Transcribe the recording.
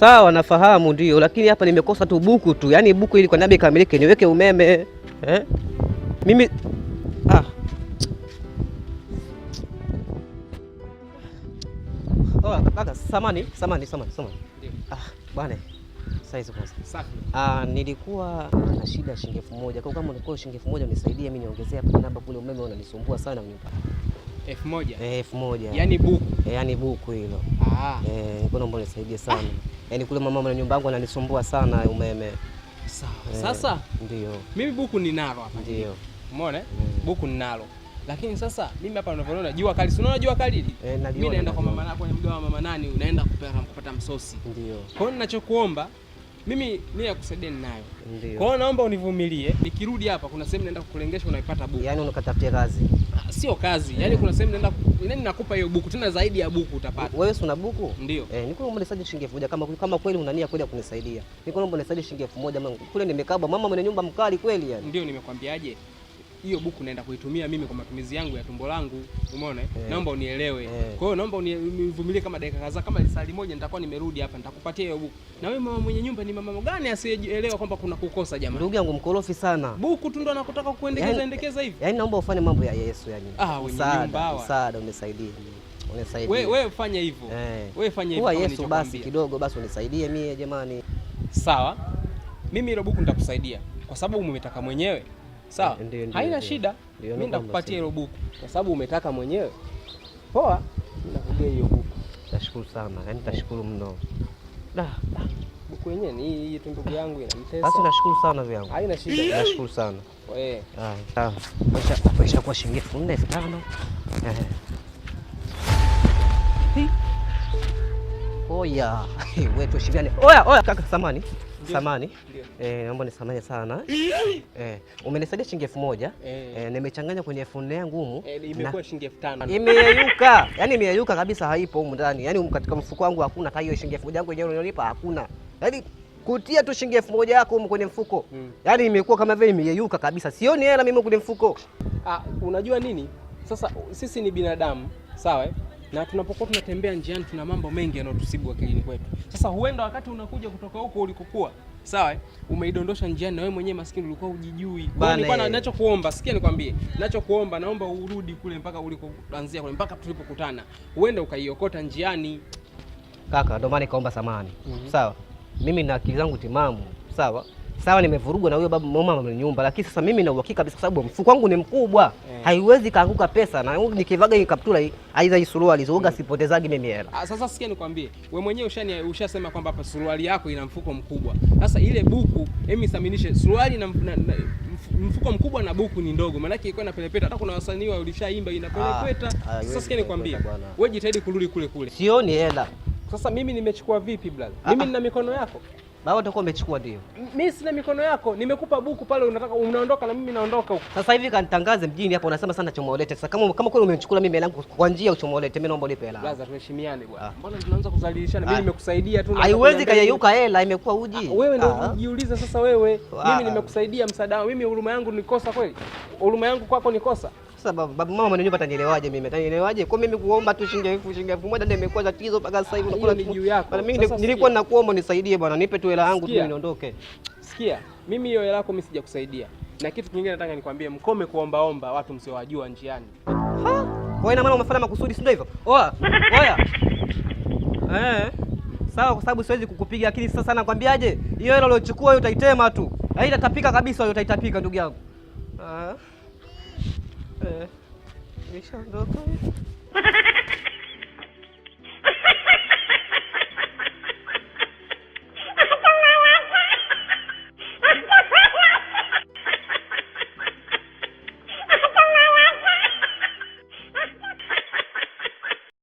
Sawa, nafahamu ndio, lakini hapa nimekosa tu buku tu, yaani buku ili kwa niaba ikamilike niweke umeme eh? Mimi ah. Oh, kaka, samani samani samani samani. Ah, bwana saizi kwanza. Safi. Ah, nilikuwa na shida shilingi 1000. Kwa kama ulikuwa shilingi 1000 unisaidie mimi niongezee hapa namba kule, umeme unanisumbua sana nyumbani. 1000. Eh, 1000. Yaani buku. Eh, yaani buku hilo. Ah. Eh, nilikuwa naomba unisaidie sana. Yaani kule mama mwenye nyumba yangu ananisumbua sana umeme. Sawa. Eh, Sasa ndio. mimi buku ninalo hapa. Ndio. Umeona? Mm. Buku ninalo. Lakini sasa mimi hapa unavyoona jua kali. Si unaona jua kali hili? Eh, naliona. Mimi naenda kwa naliona. mama nako kwenye mgawa wa mama nani, unaenda kupata msosi. Ndio. Kwa hiyo ninachokuomba mimi nia ya kusaidia ninayo. Ndio. Kwa hiyo naomba univumilie, nikirudi hapa kuna sehemu naenda kukulengesha unaipata buku. Yaani unakatafutia kazi. Ah, sio kazi. Yaani kuna sehemu naenda yaani nakupa hiyo buku tena zaidi ya buku utapata. Wewe si una buku? Ndio. Eh, nilikuwa naomba unisaidie shilingi 1000 kama kweli una nia kweli ya kunisaidia. Nilikuwa naomba unisaidie shilingi 1000 mama. Kule nimekabwa mama mwenye nyumba mkali kweli yani. Ndio nimekwambiaje? Hiyo buku naenda kuitumia mimi kwa matumizi yangu ya tumbo langu, umeona? Eh. Naomba unielewe. Eh. Kwa hiyo naomba univumilie kama dakika kadhaa, kama lisali moja nitakuwa nimerudi hapa, nitakupatia hiyo buku. Na wewe mama mwenye nyumba ni mama gani asiyeelewa kwamba kuna kukosa jamani? Ndugu yangu mkorofi sana. Buku tu ndo anakutaka kuendekeza Yaani- endekeza hivi. Yaani naomba ufanye mambo ya Yesu yani. Ah, wenye Msaada, nyumba hawa. msaada unisaidie. Unisaidie. Wewe fanya hivyo. Eh. Wewe fanya hivyo. Kuwa kama Yesu nilichokuambia. basi kidogo basi unisaidie mie jamani. Sawa. Mimi hilo buku nitakusaidia kwa sababu umetaka mwenyewe. Sawa? Ndio, ndio, Haina ndio. shida. Ndio, Mimi naomba nitakupatia hilo buku kwa sababu umetaka mwenyewe. Poa. Mimi nakugea hiyo buku. Nashukuru sana. Yaani nitashukuru mno. Da. Buku yenyewe ni hii tu ndugu yangu inamtesa. Basi nashukuru sana ndugu yangu. Haina shida. Nashukuru sana. Eh. Ah, sawa. Maisha kwa shilingi 4000, 5000. Eh. Hi. Oya, wewe tuheshimiane. Oya, oya kaka, samani. Ndio. Samani. Ndio. Eh, naomba nisamani sana. Eh, umenisaidia shilingi 1000. Eh. Eh, nimechanganya kwenye 4000 yangu humu. Eh, imekuwa shilingi 5000. Imeyeyuka. Yaani imeyeyuka kabisa, haipo humu ndani. Yaani humu katika mfuko wangu hakuna hata hiyo shilingi 1000 yangu yenyewe ulionipa hakuna. Yaani kutia tu shilingi 1000 yako humu kwenye mfuko. Yaani imekuwa kama vile imeyeyuka kabisa. Sioni hela mimi kwenye mfuko. Ah, unajua nini? Sasa sisi ni binadamu, sawa? Eh? Na tunapokuwa tunatembea njiani tuna mambo mengi yanayotusibu akilini kwetu. Sasa huenda wakati unakuja kutoka huko ulikokuwa, sawa? Eh? Umeidondosha njiani na wewe mwenyewe maskini ulikuwa hujijui. Kwa hiyo Bana, nilikuwa eh. ninachokuomba, sikia nikwambie, ninachokuomba naomba urudi kule mpaka ulikoanzia kule mpaka tulipokutana. Huenda ukaiokota njiani. Kaka, ndio maana nikaomba samani. Sawa. Mimi na akili zangu timamu, sawa? Sawa, nimevurugwa na huyo baba mama mwenye nyumba, lakini sasa mimi na uhakika kabisa kwa sababu mfuko wangu ni mkubwa. Eh. Haiwezi kaanguka pesa na nikivaga hii kaptura hii, aidha hii suruali, zoga sipotezagi mimi hela. Ah, sasa sikia nikwambie, we mwenyewe ushasema kwamba hapa suruali yako ina mfuko mkubwa. Sasa ile buku, hebu ithaminishe suruali na mfuko mkubwa na buku ni ndogo. Maana yake ilikuwa inapelepeta. Hata kuna wasanii walishaimba inapelepeta. Ah, haiwezi Sasa sikia nikwambie, kupelepeta bwana. wewe jitahidi kurudi kule kule. Sioni hela. Sasa mimi nimechukua vipi brother? Mimi nina mikono yako. Baba utakuwa umechukua ndio. Mimi sina mikono yako. Nimekupa buku pale, unataka unaondoka na mimi naondoka huko. Sasa hivi kanitangaze mjini hapo unasema sana chomolete. Sasa kama kweli umenichukua mimi hela yangu kwa njia uchomolete, mimi naomba ulipe hela. Brother, tuheshimiane bwana. Ah. Mbona tunaanza kudhalilishana? Mimi Ah. nimekusaidia tu. Haiwezi kayeyuka hela, imekuwa uji. Ah, wewe ndio Ah. ujiulize sasa wewe. Ah. Mimi nimekusaidia msaada. Mimi huruma yangu ni kosa kweli? Huruma yangu kwako ni kosa? Sasa baba mama mwenye nyumba atanielewaje mimi? Atanielewaje? Kwa mimi kuomba tu shilingi 1000, shilingi 1000 ndio imekuwa tatizo mpaka sasa hivi Ah, unakula hiyo ni juu yako. Bwana, mimi Sasa nilikuwa sikia. nakuomba unisaidie bwana, nipe tu hela yangu tu Sikia. mimi niondoke. Sikia, mimi hiyo hela yako mimi sijakusaidia. Na kitu kingine nataka nikwambie, mkome kuombaomba watu msiowajua njiani. Kwa hiyo ina maana umefanya makusudi, si ndio hivyo? Oa, oya. Eh. Sawa, kwa sababu siwezi kukupiga, lakini sasa nakwambiaje? Hiyo hela uliochukua hiyo utaitema tu. Haitatapika kabisa hiyo, utaitapika ndugu yangu. Ah. Eh. Nishaondoka.